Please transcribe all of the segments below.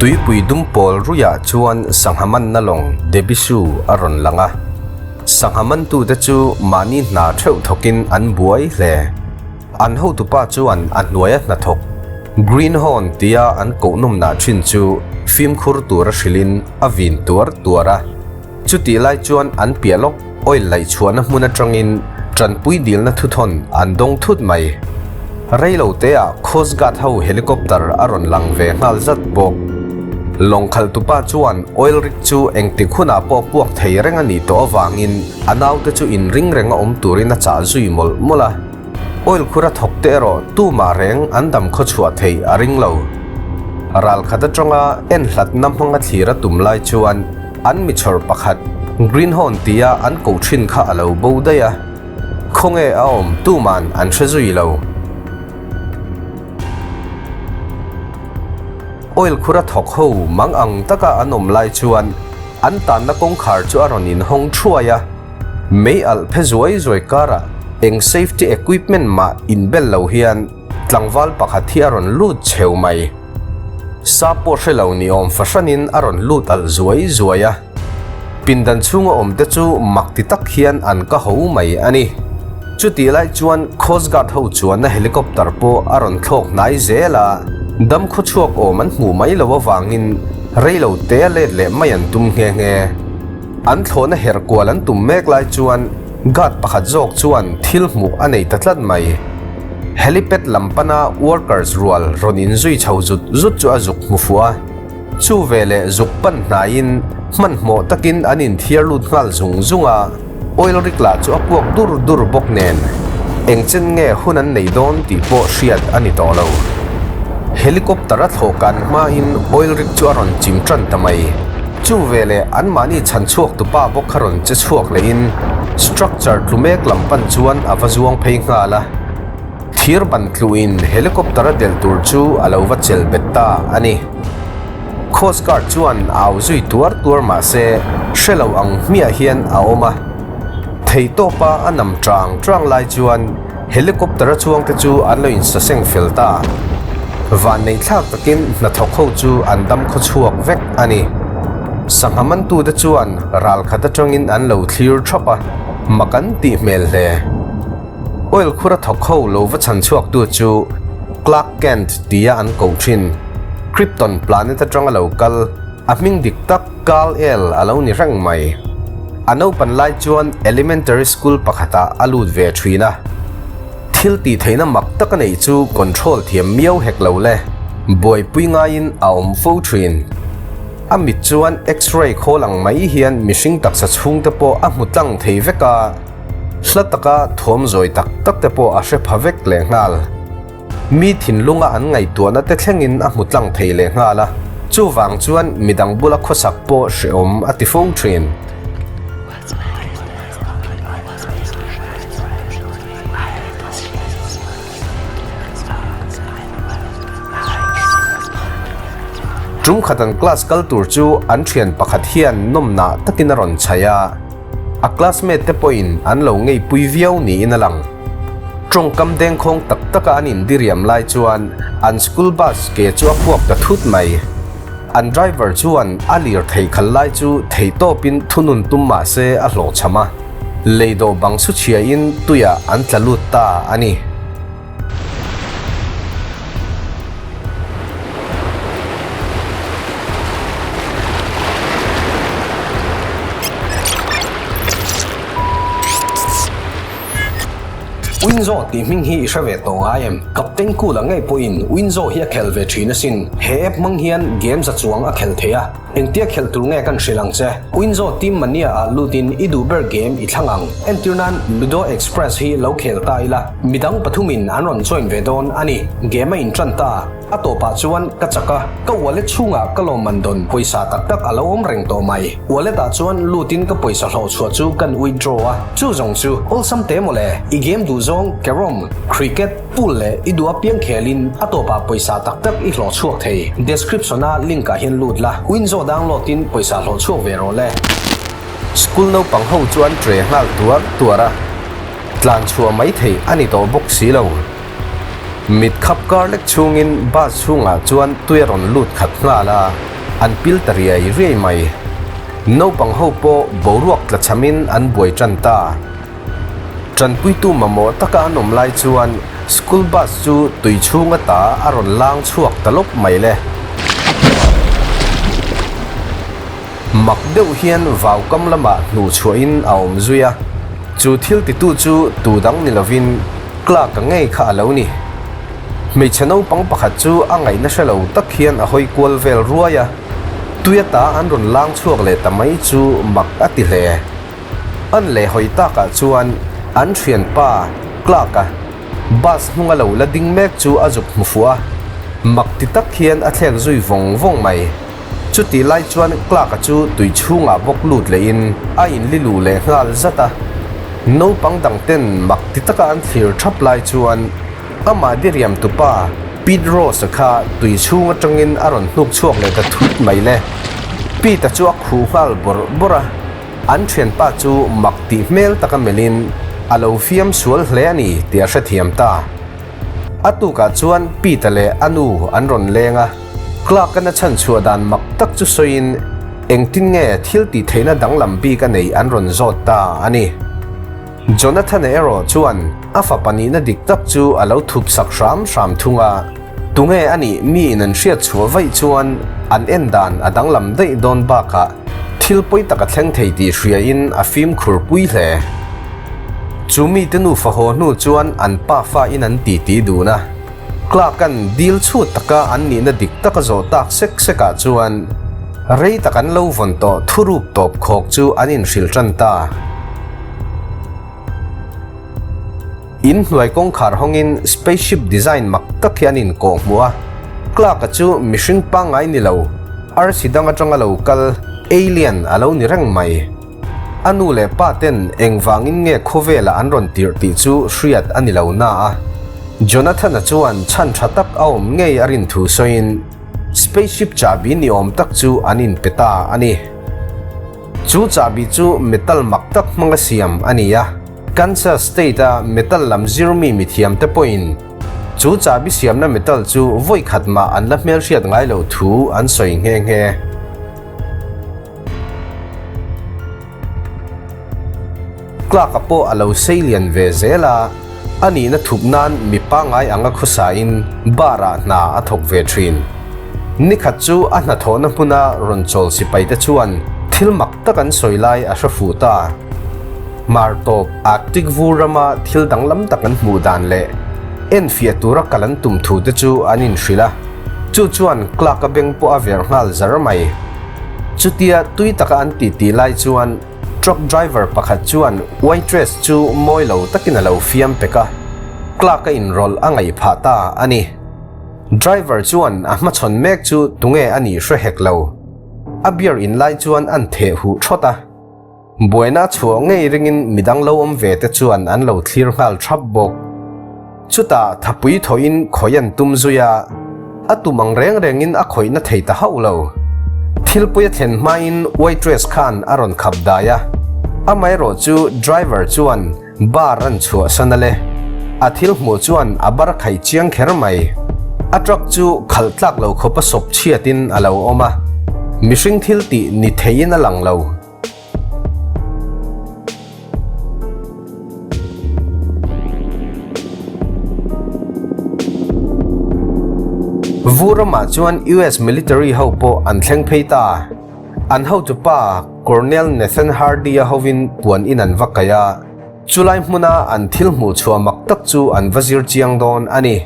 Tuipui dumpawl ruiah chuan sangha manna lawng Debisu a rawn lang a. Sangha mantute chu mahni hna theuh thawkin an buai hle. An hotupa chuan a hnuaia hnathawk, Greenhorn tia an kohnawmnah thin chu fimkhur tura hrilhin a vin tuar tuar a. Chutih lai chuan an piah lawk oil laih chhuahna hmun atangin tanpui dilna thuthawn an dawng thut mai. Reilo teah Coast Guard ho helicopter a rawn lang ve nghal zat bawk. Lawng khalhtupa chuan oil rig chu engtik hunah pawh puak thei reng a nih tawh avangin a naute chu inring renga awm turin a chah zui mawlh mawlh a. Oil khur a thawk te erawh tumah reng an dam khaw chhuah theih a ring lo. Ral khat atanga en hlatna hmanga thlir a tum lai chuan an michhawr pakhat Greenhorn tia an koh thin kha a lo bo daih a, khawnge a awm tuman an hre zui lo. Oil khur a thawk ho mang ang taka an awm lai chuan an tanna kawngkhar chu a rawn inhawng thuai a. Mei alh phe zuai zuai karah eng safety equipment mah inbel lo hian tlangval pakhat hi a rawn lut chheu mai. Sa pawh hre lo ni awm fahranin a rawn lut alh zuai zuai a. Pindan chhunga awm te chu mak ti tak hian an ka ho mai a ni. Chutih lai chuan Coast Guard ho chuanna helicopter pawh a rawn thlawk hnai zel a, dam khawchhuak awm an hmuh mai lo avangin reilo te a let leh mai an tum nghe nghe. An thlawhna herh kual an tum mek lai chuan guard pakhat zawk chuan thil hmuh a nei ta tlat mai. Helipad lam pana workers rual rawn inzui chho zut zut chu a zuk hmu fuh a. Chu veleh zuk pan hnaiin hmanhmawh takin an inthiar lut nghal zung zung a, oil rig lah chu a puak dur dur bawk nen eng chen nge hun an nei dawn tih pawh hriat a ni tawh lo. Helicopter a thlawh kan hmain oil rig chu a rawn chim tan ta mai. Chu veleh anmahni chhan chhuak tu pa bawk kha rawn che chhuak lehin structure tlu mek lam pan chuan a va zuang phei nghal a. Thir ban tluin helicopter a delh tur chu a lo va chel bet ta a ni. Coast Guard chuan au zui tuar tuar mah se hre lo ang hmiah hian a awm a. Theihtawpa a nam tang tang lai chuan Helicopter a chuangte chu an lo insaseng fel ta. Vanneih thlak takin hnathawk ho chu an dam khaw chhuak vek a ni. Sangha mantute chuan ral khat atangin an lo thlir thap a, mak an tih hmel hle. Oil khur a thawk ho lo va chhan chhuaktu chu Clark Kent tia an koh thin. Krypton planet atanga lo kal, a hming dik tak Kal-El a lo ni reng mai. A naupan lai chuan elementary school pakhatah a lut ve thin a. Thil tih theihna mak tak a neih chu control thiam miau hek lo le, buaipui ngaiin a awm fo thin. A mit chuan x-ray khawl ang mai hian mihring taksa chhungte pawh a hmu tlang thei vek a, hla taka thuam zawi tak tak te pawh a hre pha vek lehnghal. Mi thinlunga an ngaihtuahna te thlengin a hmu tlang thei leh nghal a, chuvang chuan midang bula khawsak pawh hrehawm a ti fo thin. Tum khat an class kal tur chu an thian pakhat hian nawmnah takin a rawn chhaih a. A classmate te pawhin an lo ngeipui viau niin a lang. Tawngkam dengkhawng tak taka an indiriam lai chuan an school bus ke chu a puak ta thut mai. An driver chuan a lir thei khal lai chu theihtawpin thunun tum mah se a hlawhchham a, lei dawh bang su chhiain tuiah an tla lut ta a ni. Winzo tih hming hi i hre ve tawh ngai em? Captain Cool-a ngei pawhin Winzo hi a khel ve thin asin. He app hmang hian game za chuang a khel thei a. Engtia khelh tur nge kan hrilh ang che? Winzo Team Mania ah lutin i duh ber game i thlang ang. Entir nan Ludo Express hi lo khel ta ila, midang pathumin an rawn join ve dawn a ni. Game a inṭan ta. A tawpah chuan ka chak a, ka wallet chhungah ka lawmman dawn pawisa tak tak a lo awm reng tawh mai. Wallet ah chuan lutin ka pawisa hlawh chhuah chu kan withdraw a, chu zawng chu awlsam te mawle. I game duh zawng Carrom, Cricket, Pool leh i duh apiang khelin a tawpah pawisa tak tak i hlawh chhuak thei. Description a link ah hian lut la, Winzo download in pawisa hlawh chhuak ve rawh le. School naupang ho chu an tre nghal tuar tuar a, tlan chhuah mai theih a ni tawh bawk si lo. Mit khap kar lek chhungin bus chhungah chuan tui a rawn lut khat nghal a. an pil ta riai riai mai. Naupang ho pawh boruak tlachhamin an buai tan ta. Tanpuitu mamawh taka an awm lai chuan school bus chu tui chhung ata a rawn lang chhuak ta lawp mai le. Mak deuh hian vau kam lamah hnuh chhuahin a awm zui a, chu thil titu chu tu dang ni lovin Clark-a ngei kha a lo ni. Hmeichhe naupang pakhat chu a ngaihna hre lo tak hian a hawi kual vel ruai a, tui ata an rawn lang chhuak leh ta mai chu mak a ti hle. An leh hawi takah chuan an thianpa Clark-a bus hnunga lo la ding mek chu a zuk hmu fuh a, mak ti tak hian a thlek zui vawng vawng mai. Chutih lai chuan Clark-a chu tui chhungah bawk lut lehin a inli luh leh nghal zat a. Naupang dangten mak ti taka an thlir thap lai chuan amah diriam tupa Pete Rose-a kha tui chhung atangin a rawn hnuk chhuak leh ta thut mai le. Pete-a chu a khuh nghal bawrh bawrh a, an thianpa chu mak tih hmel taka melhin a lo fiam sual hle a ni tih a hrethiam ta. A tukah chuan Pete-a leh a nu an rawn leng a. Clark-a na chhan chhuah dan mak tak chu sawiin engtin nge thil tih theihna danglam bik a neih an rawn zawt ta a ni. Jonathan-a erawh chuan a fapa nihna dik tak chu a lo thup sak hram hram thung a, tunge a nih miin an hriat chhuah vaih chuan an en dan a danglam daih dawn bakah thil pawi tak a thleng thei tih hriain a fimkhur pui hle. Chu mite nufa haw hnu chuan an pafa in an titi dun a. Clark-a'n dil chhut taka an nihna dik taka zawh tak sek sekah chuan rei tak an lo vawn tawh thurup tawp khawk chu an inhrilh tan ta. In hnuai kawngkhar hawngin spaceship design mak tak hi an inkawh hmuh a, Clark-a chu mihring pangngai ni lo, arsi dang atanga lo kal, alien, a lo ni reng mai. A nu leh pa ten engvangin nge khawvelah an rawn tirh tih chu hriat a ni lo na a. Jonathan-a chuan chhan tha tak a awm ngei a rin thu sawiin spaceship chahbi ni awm tak chu an inpe ta a ni. Chu chahbi chu metal mak tak hmanga siam a ni a, Kansas State-a metal lam zirmi mithiamte pawhin chu chahbi siamna metal chu vawi khat mah an la hmelhriat ngai loh thu an sawi nghe nghe. Clark-a pawh a lo sei lian ve zel a, a nihna thup nan mi pangngai anga khawsain bar-ah hna a thawk ve thin. Nikhat chu a hnathawhna hmuna rawn chawl sipaite chuan thil mak tak an sawi lai a hre fuh ta. Hmar tawp Arctic vur rama thil danglam tak an hmuh dan leh enfiah tura kal an tum thu te chu an inhrilh a, chu chuan Clark-a beng pawh a verh nghal zar mai. Chutia tui taka an ti tih lai chuan truck driver pakhat chuan waitress chu mawi lo takin a lo fiam pek a, Clark a inrawlh a ngaih phah ta a ni. Driver chuan a hmachhawn mek chu tunge a nih hre hek lo. A beer in lai chuan an theh huh thawt a. Buaina a chhuah ngei ringin midang lo awm ve te chuan an lo thlir nghal thap bawk. Chutah thapui thawhin khawih an tum zui a, a tum ang reng rengin a khawihna thei ta hauh lo. Thilpui a thlen hmain waitress khan a rawn khap dai a, amaherawh chu driver chuan bar an chhuahsan a le. A thil hmuh chuan a bar khaih chiang kher mai. A truck chu khalh tlak lo khawpa sawp chhiatin a lo awm a, mihring thil tih ni theiin a lang lo. Vu ramah chuan US military ho pawh an thleng phei ta. An hotupa Colonel Nathan Hardy-a hovin puan in an va kaih a, chulai hmuna an thil hmuh chhuah mak tak chu an va zir chiang dawn a ni.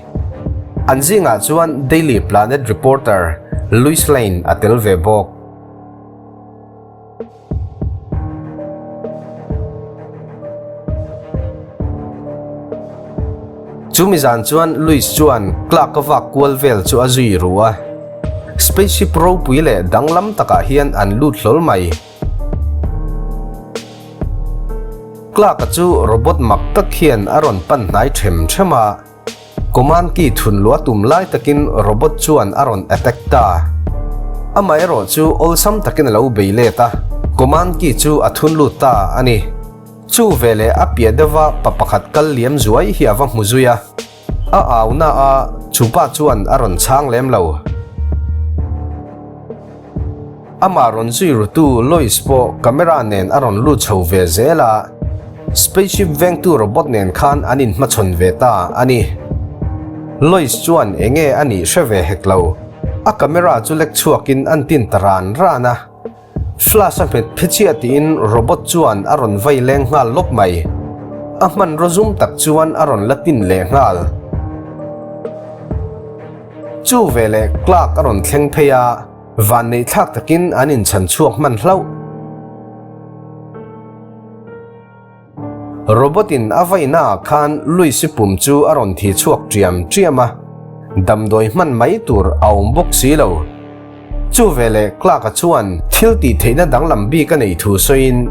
An zingah chuan Daily Planet reporter Louis Lane a tel ve bawk. Chumi zan chuan Louis chuan Clark-a vak kual vel chu a zui ru a. Spaceship ropui leh danglam takah hian an lut hlawl mai. Clark-a chu robot mak tak hian a rawn pan hnai ṭhem ṭhem a. Command key thun luah tum lai takin robot chuan a rawn attack ta. Amaherawh chu awlsam takin a lo bei let a, command key chu a thun lut ta a ni. Chu veleh a piah deuha pa pakhat kal liam zuai hi a va hmu zui a, a au na a, chu pa chuan a rawn chhang lem lo. Amah rawn zui rutu Lois pawh camera nen a rawn lut chho ve zel a, spaceship vengtu robot nen khan an inhmachhawn ve ta a ni. Lois chuan enge a nih hre ve hek lo, a camera chu lek chhuakin an tin ta ran ran a. Flash a hmet phe chiah tiin robot chuan a rawn vai leng nghal lawp mai. A hmanraw zum tak chuan a rawn la tin leh nghal. Chu veleh Clark a rawn thleng phei a. Vanneih thlak takin an inchhan chhuak hman hlauh. Robot in a vaina ah khan Luis-i pum chu a rawn thi chhuak ṭiam ṭiam a, damdawi hman mai tur a awm bawk si lo. Chu veleh Clark-a chuan thil tih theihna danglam bik a neih thu sawiin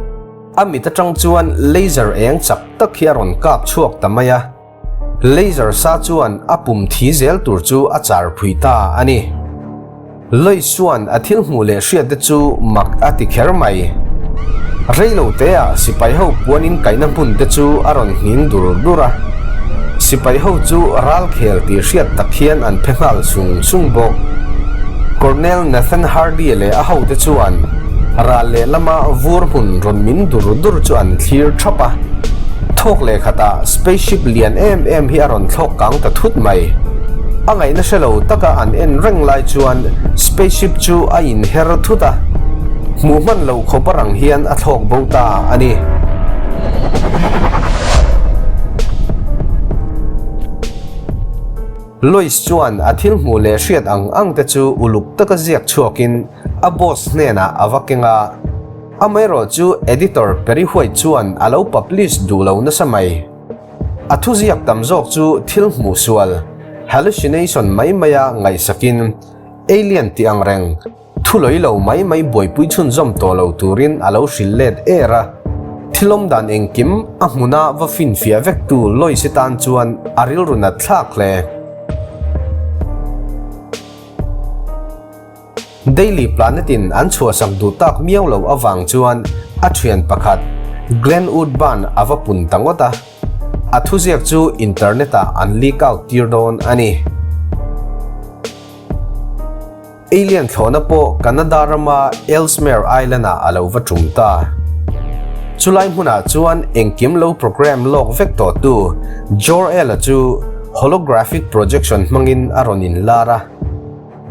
a mit aṭang chuan laser eng chak tak hi a rawn kap chhuak ta mai a. Laser sa chuan a pum thi zel tur chu a char phui ta a ni. Lois chuan a thil hmuh leh hriat te chu mak a ti kher mai. Rei lo te ah sipai ho puan in kaihna hmun te chu a rawn nghing dur dur a. Sipai ho chu ral khel tih hriat tak hian an phe nghal sung sung bawk. Colonel Nathan Hardy leh a hote chuan ral lehlama vur hmun rawn min dur dur chu an thlir thap a. Thawk leh khatah spaceship lian em em hi a rawn thlawk kang ta thut mai. A ngaihna hre lo taka an en reng lai chuan spaceship chu a inher thut a, hmuh hman loh khawp a rang hian a thlawk bo ta a ni. Lois chuan a thil hmuh leh hriat ang ang te chu uluk taka ziak chhuakin a boss hnenah a va keng a. Amaherawh chu editor Perry White chuan a lo publish duh lo nasa mai. A thuziak tam zawk chu thil hmuh sual, hallucination, mai maia ngaihsakin alien tih ang reng, thu lawi lo mai mai buaipui chhunzawm tawh lo turin a lo hrilh let er a. Thil awm dan engkim a hmuna va finfiah vektu Lois-i tan chuan a rilru nat thlak hle. Daily Planet in an chhuahsak duh tak miau loh avang chuan a thian pakhat Glenn Woodburn a va pun ta ngawt a, a thuziak chu internet ah an leak out tir dawn a ni. Alien thlawhna pawh Canada rama Ellesmere Island ah a lo va tum ta. Chulai hmunah chuan engkim lo program lawk vek tawhtu Jor-El-a chu holographic projection hmangin a rawn inlar a.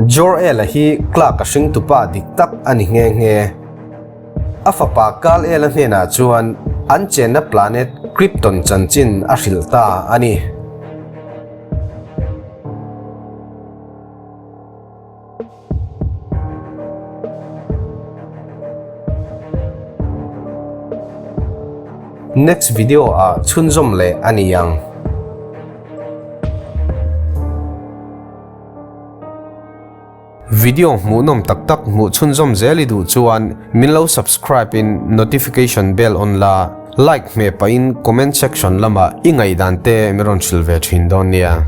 Jor-El-a hi Clark-a hringtupa dik tak a ni nghe nghe. A fapa Kal-El-a hnenah chuan an chenna planet Krypton chanchin a hrilh ta a ni. Next video ah chhunzawm leh a ni ang. Video hmuhnawm tak tak hmuh chhunzawm zel i duh chuan min lo subscribe in notification bell on la, like hmeh pahin comment section lamah i ngaihdan te min rawn hrilh ve thin dawn nia.